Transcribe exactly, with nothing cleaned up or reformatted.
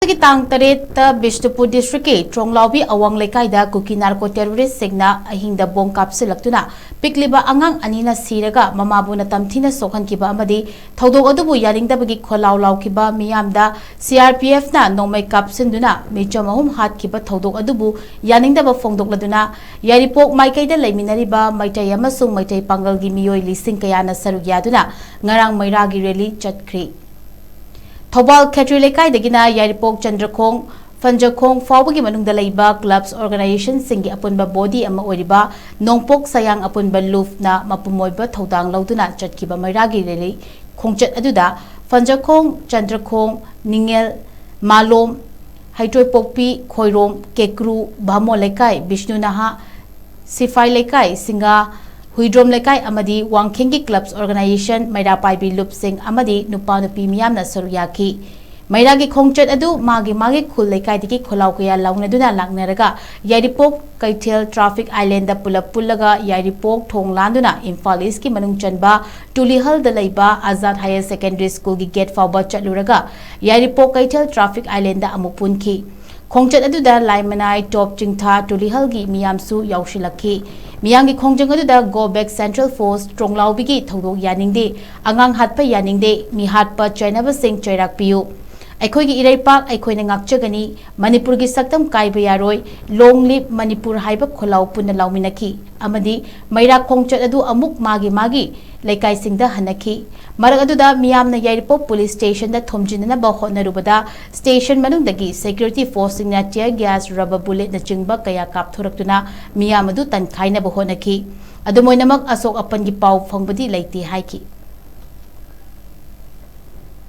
ꯒꯤ ꯇꯥꯡ ꯇꯔꯦꯠꯇ ꯕꯤꯁꯅꯨꯄꯨꯔ ꯗꯤꯁꯇ꯭ꯔꯤꯛꯀꯤ ꯇ꯭ꯔꯣꯡꯂꯥꯎꯕꯤ ꯑꯋꯥꯡ ꯂꯩꯀꯥꯏꯗ ꯀꯨꯀꯤ ꯅꯥꯔꯀꯣ ꯇꯦꯔꯣꯔꯤꯁꯁꯤꯡꯅ ꯑꯍꯤꯡꯗ ꯕꯣꯝ ꯀꯥꯞꯁꯤꯜꯂꯛꯇꯨꯅ ꯄꯤꯛꯂꯤꯕ ꯑꯉꯥꯡ ꯑꯅꯤꯅ ꯁꯤꯔꯒ ꯃꯃꯥꯕꯨ ꯅꯇꯝꯊꯤꯅ ꯁꯣꯛꯍꯟꯈꯤꯕ ꯑꯃꯗꯤ ꯊꯧꯗꯣꯛ ꯑꯗꯨꯕꯨ ꯌꯥꯅꯤꯡꯗꯕꯒꯤ ꯈꯣꯜꯂꯥꯎ ꯂꯥꯎꯈꯤꯕ ꯃꯤꯌꯥꯝꯗ ꯁꯤ ꯑꯥꯔ ꯄꯤ ꯑꯦꯐꯅ ꯅꯣꯡꯃꯩ ꯀꯥꯞꯁꯤꯟꯗꯨꯅ ꯃꯤꯆꯝ ꯑꯍꯨꯝ ꯍꯥꯠꯈꯤꯕ ꯊꯧꯗꯣꯛ ꯑꯗꯨꯕꯨ ꯌꯥꯅꯤꯡꯗꯕ ꯐꯣꯡꯗꯣꯛꯂꯗꯨꯅ ꯌꯥꯏꯔꯤꯄꯣꯛ ꯃꯥꯏꯀꯩꯗ ꯂꯩꯃꯤꯟꯅꯔꯤꯕ ꯃꯩꯇꯩ ꯑꯃꯁꯨꯡ ꯃꯩꯇꯩ ꯄꯥꯡꯒꯜꯒꯤ ꯃꯤꯑꯣꯏ ꯂꯤꯁꯤꯡ ꯀꯌꯥꯅ ꯁꯔꯨꯛ ꯌꯥꯗꯨꯅ ꯉꯔꯥꯡ ꯃꯩꯔꯥꯒꯤ ꯔꯦꯂꯤ ꯆꯠꯈ꯭ꯔꯤ꯫ ꯊꯧꯕꯥꯜ ꯈꯦꯇ꯭ꯔꯤ ꯂꯩꯀꯥꯏꯗꯒꯤꯅ ꯌꯥꯏꯔꯤꯄꯣꯛ ꯆꯟꯗ꯭ꯔꯈꯣꯡ, ꯐꯟꯖꯈꯣꯡ ꯐꯥꯎꯕꯒꯤ ꯃꯅꯨꯡꯗ ꯂꯩꯕ clubs organizationꯁꯤꯡꯒꯤ ꯑꯄꯨꯟꯕ body ꯑꯃ ꯑꯣꯏꯔꯤꯕ ꯅꯣꯡꯄꯣꯛ ꯁꯌꯥꯡ ꯑꯄꯨꯟꯕ ꯂꯨꯞꯅ ꯃꯄꯨꯝ ꯑꯣꯏꯕ ꯊꯧꯗꯥꯡ ꯂꯧꯗꯨꯅ ꯆꯠꯈꯤꯕ ꯃꯩꯔꯥꯒꯤ ꯔꯦꯂꯤ ꯈꯣꯡꯆꯠ ꯑꯗꯨꯗ ꯐꯟꯖꯈꯣꯡ, ꯆꯟꯗ꯭ꯔꯈꯣꯡ, ꯅꯤꯡꯉꯦꯜ, ꯃꯥꯂꯣꯝ, ꯍꯩꯇ꯭ꯔꯣꯏꯄꯣꯛꯄꯤ, ꯈꯣꯏꯔꯣꯝ, ꯀꯦꯀ꯭ꯔꯨ, ꯚꯥꯃꯣ ꯂꯩꯀꯥꯏ, ꯕꯤꯁꯅꯨ ꯅꯍꯥ, ꯁꯤꯐꯥꯏ ꯂꯩꯀꯥꯏ, ꯁꯤꯡꯒꯥ, ꯍꯨꯏꯗ꯭ꯔꯣꯝ ꯂꯩꯀꯥꯏ ꯑꯃꯗꯤ ꯋꯥꯡꯈꯦꯡꯒꯤ clubs organization, ꯃꯩꯔꯥ ꯄꯥꯏꯕꯤ ꯂꯨꯞꯁꯤꯡ ꯑꯃꯗꯤ ꯅꯨꯄꯥ ꯅꯨꯄꯤ ꯃꯤꯌꯥꯝꯅ ꯁꯔꯨꯛ ꯌꯥꯈꯤ꯫ ꯃꯩꯔꯥꯒꯤ ꯈꯣꯡꯆꯠ ꯑꯗꯨ ꯃꯥꯒꯤ ꯃꯥꯒꯤ ꯈꯨꯜ ꯂꯩꯀꯥꯏꯗꯒꯤ ꯈꯣꯜꯂꯥꯎ ꯀꯌꯥ ꯂꯥꯎꯅꯗꯨꯅ ꯂꯥꯛꯅꯔꯒ ꯌꯥꯏꯔꯤꯄꯣꯛ ꯀꯩꯊꯦꯜ traffic islandꯗ ꯄꯨꯂꯞ ꯄꯨꯜꯂꯒ ꯌꯥꯏꯔꯤꯄꯣꯛ ꯊꯣꯡ ꯂꯥꯟꯗꯨꯅ ꯏꯝꯐꯥꯜ Eastꯀꯤ ꯃꯅꯨꯡ ꯆꯟꯕ ꯇꯨꯂꯤꯍꯜꯗ ꯂꯩꯕ ꯑꯖꯥꯗ Higher Secondary Schoolꯒꯤ gate ꯐꯥꯎꯕ ꯆꯠꯂꯨꯔꯒ ꯌꯥꯏꯔꯤꯄꯣꯛ ꯀꯩꯊꯦꯜ traffic islandꯗ ꯑꯃꯨꯛ ꯄꯨꯟꯈꯤ꯫ ꯈꯣꯡꯆꯠ ꯑꯗꯨꯗ ꯂꯥꯏꯃꯅꯥꯏ, ꯇꯣꯞ ꯆꯤꯡꯊꯥ, ꯇꯨꯂꯤꯍꯜꯒꯤ ꯃꯤꯌꯥꯝꯁꯨ ꯌꯥꯎꯁꯤꯜꯂꯛꯈꯤ꯫ ꯃꯤꯌꯥꯝꯒꯤ ꯈꯣꯡꯖꯪ ꯑꯗꯨꯗ Go Back Central Force, ꯇ꯭ꯔꯣꯡꯂꯥꯎꯕꯤꯒꯤ ꯊꯧꯗꯣꯛ ꯌꯥꯅꯤꯡꯗꯦ, ꯑꯉꯥꯡ ꯍꯥꯠꯄ ꯌꯥꯅꯤꯡꯗꯦ, ꯃꯤꯍꯥꯠꯄ ꯆꯩꯅꯕꯁꯤꯡ ꯆꯩꯔꯥꯛ ꯄꯤꯌꯨ, ꯑꯩꯈꯣꯏꯒꯤ ꯏꯔꯩꯄꯥꯛ ꯑꯩꯈꯣꯏꯅ ꯉꯥꯛꯆꯒꯅꯤ, ꯃꯅꯤꯄꯨꯔꯒꯤ ꯁꯛꯇꯝ ꯀꯥꯏꯕ ꯌꯥꯔꯣꯏ, Long Live Manipur ꯍꯥꯏꯕ ꯈꯣꯜꯂꯥꯎ ꯄꯨꯟꯅ ꯂꯥꯎꯃꯤꯟꯅꯈꯤ ꯑꯃꯗꯤ ꯃꯩꯔꯥ ꯈꯣꯡꯆꯠ ꯑꯗꯨ ꯑꯃꯨꯛ ꯃꯥꯒꯤ ꯃꯥꯒꯤ ꯂꯩꯀꯥꯏꯁꯤꯡꯗ ꯍꯟꯅꯈꯤ꯫ ꯃꯔꯛ ꯑꯗꯨꯗ ꯃꯤꯌꯥꯝꯅ ꯌꯥꯏꯔꯤꯄꯣꯛ police stationꯗ ꯊꯣꯝꯖꯤꯟꯅꯅꯕ ꯍꯣꯠꯅꯔꯨꯕꯗ station ꯃꯅꯨꯡꯗꯒꯤ security forceꯁꯤꯡꯅ tear gas, rubber bulletꯅꯆꯤꯡꯕ ꯀꯌꯥ ꯀꯥꯞꯊꯣꯔꯛꯇꯨꯅ ꯃꯤꯌꯥꯝ ꯑꯗꯨ ꯇꯟꯈꯥꯏꯅꯕ ꯍꯣꯠꯅꯈꯤ꯫ ꯑꯗꯨꯝ ꯑꯣꯏꯅꯃꯛ ꯑꯁꯣꯛ ꯑꯄꯟꯒꯤ ꯄꯥꯎ ꯐꯪꯕꯗꯤ ꯂꯩꯇꯦ ꯍꯥꯏꯈꯤ꯫